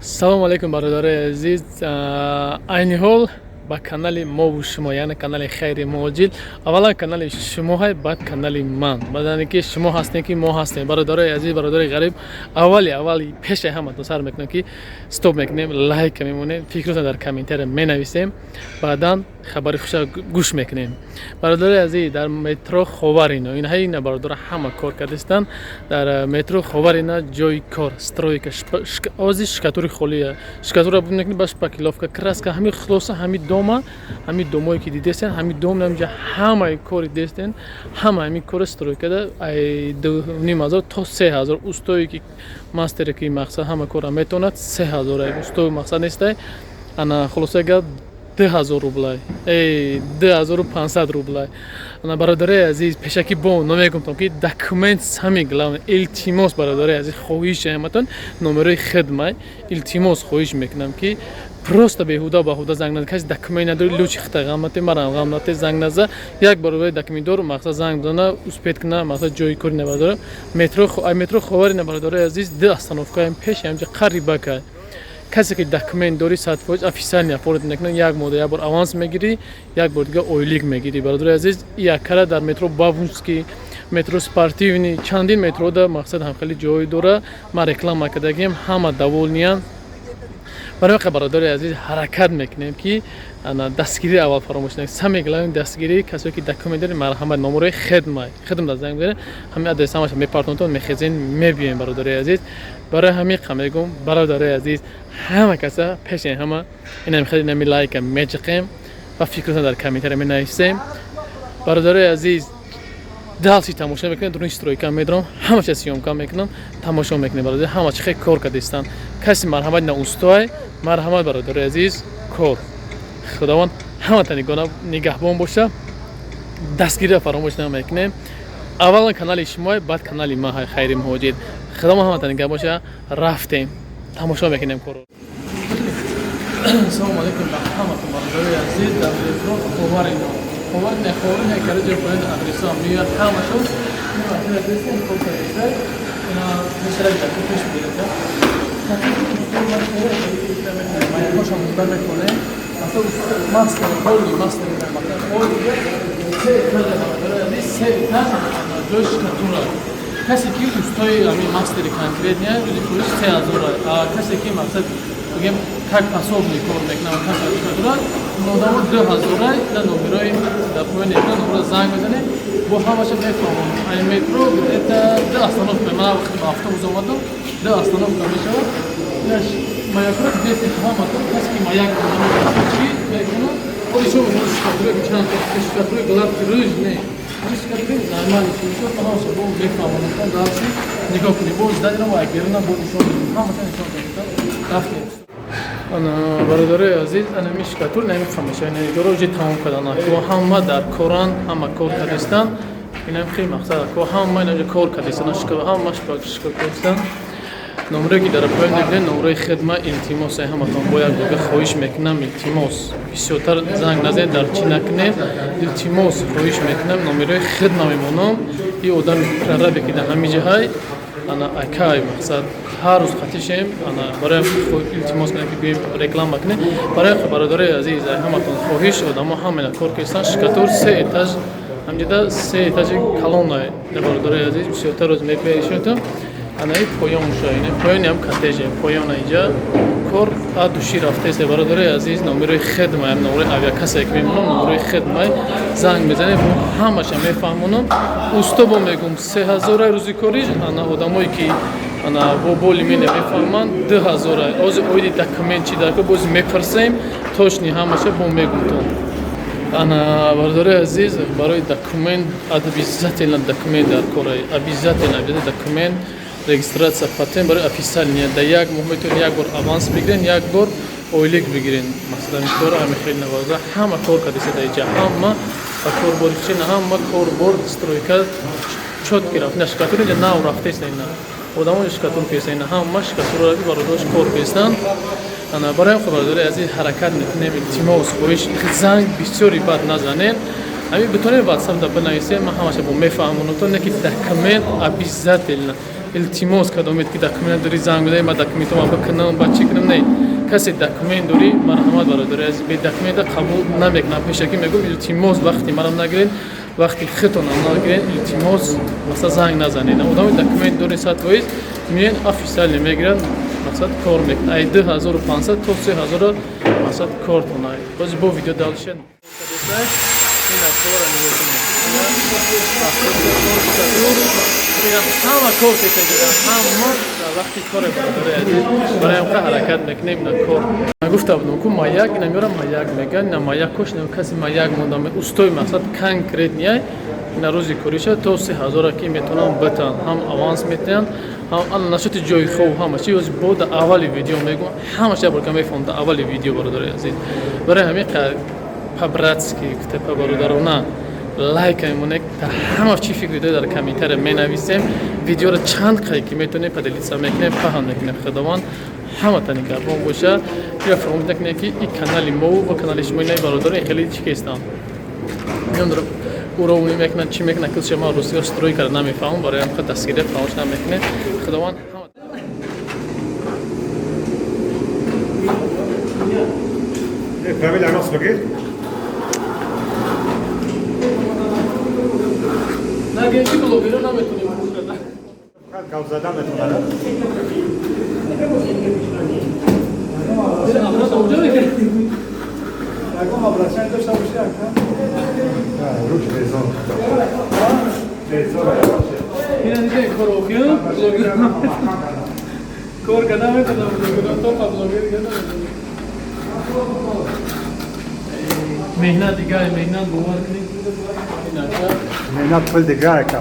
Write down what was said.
Салому алейкум, бародарои азиз. Айни ҳол ба канали мову шумо, яъне канали Хайри Муҳоҷир. Аввалан канали шумо ҳай, баъд канали ман. Баъд ки шумо ҳастем, ки мо ҳастем. Бародарои азиз, бародарои ғариб, аввали аввал пеши ҳаматон сар мекунем, ки стоп мекунем, лайка мемонем, фикротон дар комментария менависем, баъдан хабари хуша гӯш мекунем. Бародарои азиз, дар метро Ховарино инҳаина бародара ҳама кор кардистанд. Дар метро Ховарина ҷои кор, стройка, ози штукатури холия, штукатура мекунӣ, ба шпаклёвка, краска, ҳами хулоса, ҳами дома, ҳами домое ки дидестен, ҳами дом намҷа ҳамаи кори дестен, ҳама ҳами кори стройкада ай 2500 то 3000. Устое ки мастере ки мақсад ҳама кора метавонад, 3000 усто мақсад нестай. Ана, хулоса гап, 2000 рублай, 2500 рублай. Ана, бародарои азиз, пешакӣ бо намегумтон, ки документ самый главный. Илтимос, бародарои азиз, хоҳиши ҳаматон, номерои хидмай, илтимос, хоҳиш мекунам, ки просто беҳуда баҳуда занг наза. Каси документ надори, лучи хита ғам нате, марам ғам нате, занг наза. Як бародари документдор мақсад занг бизана, успеть куна, мақсад ҷои кори набардора. Метро, ай метро Ховари, бародарои азиз, ду остановкаем пеши ҳамҷа қарибакай. Касе ки документ дорӣ, 100% официально оформить мекунад. Як моҳда як бор аванс мегирӣ, як бор дига ойлик мегирӣ. Бародари азиз, яккара дар метро Бабушкинский, метро Спортивный, чандин метрода мақсад ҳамхели ҷой дора. Ман реклама кардагием, ҳама довольныянд. Барои қа, бародари азиз, ҳаракат мекунем, ки дастгирӣ аввал фаромӯш накунед. Самое главное дастгирӣ. Касое ки документ доред, марҳамат, номерои хидмай, хидмат занг бизанед, ҳамин адрес ҳамаша мепартонтон, мехезен, мебиёем. Бародари азиз, барои ҳамин қа мегӯм, бародари азиз, ҳама каса пеши ҳама инам хеле инами лайка меҷиқем ва фикротон дар комментария менависем. Бародарои азиз, дальше тамошо мекунем. Дуруни стройка медорам, ҳамаша съёмка мекунам, тамошо мекунем. Бародари, ҳама чи хел кор кардистанд. Каси марҳамат на устой, марҳамат, бародари азиз, кор. Худованд ҳамата нигаҳбон боша. Дастгириро фаромӯш намекунем. Аввалан канали шумо, баъд канали ма, Хайри Муҳоҷир. Худованд ҳамата нигаҳбон боша. Рафтем, тамошо мекунем корро. Салому алейкум ба ҳаматон, бародарои азиз. Дар метро Ховарино, Ховарино, Ховарино, короче, бояд адреса меояд ҳамашон. Кор кардиста, ина пешрак пеш биред. Маякошам муда мекунем. Мастер, полный мастер, се этаж, бародарои азиз, се этаж, ҷои штукатура. Касе ки устои ами мастери конкретный, рӯзи фурӯш 3000. Касе ки мақсад бигем, как пособный кор мекунам, кас штукатура одамо 2000. Да, номерои дар поёни экран, номеро занг мезанед, бо ҳамаша мефаҳмам. Ай метро это ду остановка. Ман вақти ба автобус омадам, ду остановка мешавад. Маякро дидете ҳаматон. Касе ки маяк чӣ мекунад, оли шумо штукатура чанд штукатура гладкий рӯз не, штукатура нормальный чӣ мешавад, ҳамаша бо мефаҳмонам. Дальше нигоҳ кунед, бо зданиро ва беруна бо нишон медиҳем, ҳамаша нишон медиҳем. Рафтем. Ана, бародарои азиз, ана ми штукатур намефаҳмаша, иҷоро уже тамом кардан. Ко ҳама дар коранд, ҳама кор кардистанд. Инам хеле мақсад, ко ҳама инаҷа кор кардистанд, ҳама штукатуристанд. Номере ки дар поён мебинед, номерои хидма. Илтимос, ҳаматон бо як дога хоҳиш мекунам, илтимос, бисёртар занг назанед, дар чӣ накунед, илтимос, хоҳиш мекунам. Номерои хидма мемонам. И одами прорабе ки дар ҳамин ҷаҳай, ана, акай, мақсад, ҳар рӯз қатишем. Ана, барои илтимос кунем, ки биёем, реклама кунем. Барои бародарои азиз, ҳаматон хоҳиш, одамо ҳама кор кардистанд. Штукатур се этаж, ҳамҷода се этажи калона. Бародарои азиз, бисёртар рӯз мепешонтон. Анаи поён ша, ина поёни ҳам коттедже, поёна инҷа кор души рафтест. Бародарои азиз, номерои хидмаям, номерои авиакассе ки мемонам, номерои хидмай, занг мезанем, ҳамаша мефаҳмонам. Усто бо мегум, 3000 рӯзи кориш. Ана, одамое ки ана бо боли мене мефаҳманд, 2000. Ози оиди документ чи дар кор, бози мепурсем, точный ҳамаша бо мегумтон. Ана, бародарои азиз, барои документ обязательно документ дар кора, обязательно, обязательно документ, регистрация, патент барои официальный. Дар як моҳ метавонед як бор аванс бигирен, як бор ойлик бигирен. Масалан, кор ҳами хеле навоза, ҳама кор кардеса дар иҷа, ҳама ба корбори хеле, ҳама корбор, стройка чётко рафт. На штукатур инҷа нав рафтеста, ина одамо штукатур кеста, ина ҳама штукатура бародарош кор кестанд. Ана, барои бародари азиз, ҳаракат мекунем. Илтимос, хоҳиш, занг бисёри бад назанед. Ҳамин битонед, ватсап да бинависед, ман ҳамаша бо мефаҳмонам. То не ки документ обязательно. Илтимос кардомед, ки документ дорӣ, занг бизанед, ман документома бикунам, ба чӣ кунам. Не, касе документ дорӣ, марҳамат, бародари азиз, бе документа қабул намекунам. Пешакӣ мегӯм, илтимос, вақти манам нагиред, вақти худтонам нагиред, илтимос, мақсад, занг назанед. Одами документ дорӣ, 100%, меоян, официально мегиранд, мақсад, кор мекунад. Ай 2500 то 3000, мақсад, кортон. Бози бо видео дальше. Ина кора нигоҳ кунед, ҳама кор кешагида, ҳама дар вақти коре, бародари азиз, барои ҳамқа ҳаракат мекунем. Ина кор гуфта будам ку, маяк, ина меёрам, маяк меган, ина маяк кош, ина каси маяк монда, устои, мақсад, конкретный. Ина рӯзи кориша то 3000 ки метавонам битан, ҳам аванс метиҳанд, ҳам насчёти ҷои хоб, ҳама чи. Ёзи бо да аввали видео мегӯм, ҳамаш як борка мефаҳмам да аввали видео, бародари азиз. Барои ҳамин по-братски гуфта, па бародарона, лайк мемонед, та ҳама чӣ фикр доред, дар комментария менависем. Видеоро чанд қай ки метавонем, поделиться мекунем, паҳн мекунем. Худованд ҳамата нигаҳбон боша. Ира фаромӯш накунед, ки и канали мо ва канали шумо. Инаи бародаро хеле чӣ кестанд, уровни мекунанд, чӣ мекунанд, ки шумо русиё строй карда намефаҳмам. Барои ҳам дастгирия фаромӯш намекунед. Худованд ҳама. Фамилия нас багир? Нагем, ки блогеро наметонем. Гап задан метавонад. Ягон обращение дошта бошӣ, ака? Руч резон. Резон. Ина дида, кор охир блогер кор карда метавонам, блогер то блогер карда метавонам. Меҳнат дигар, меҳнат, бовар кунед. Ин ака. Меҳнат пул дигар, ака.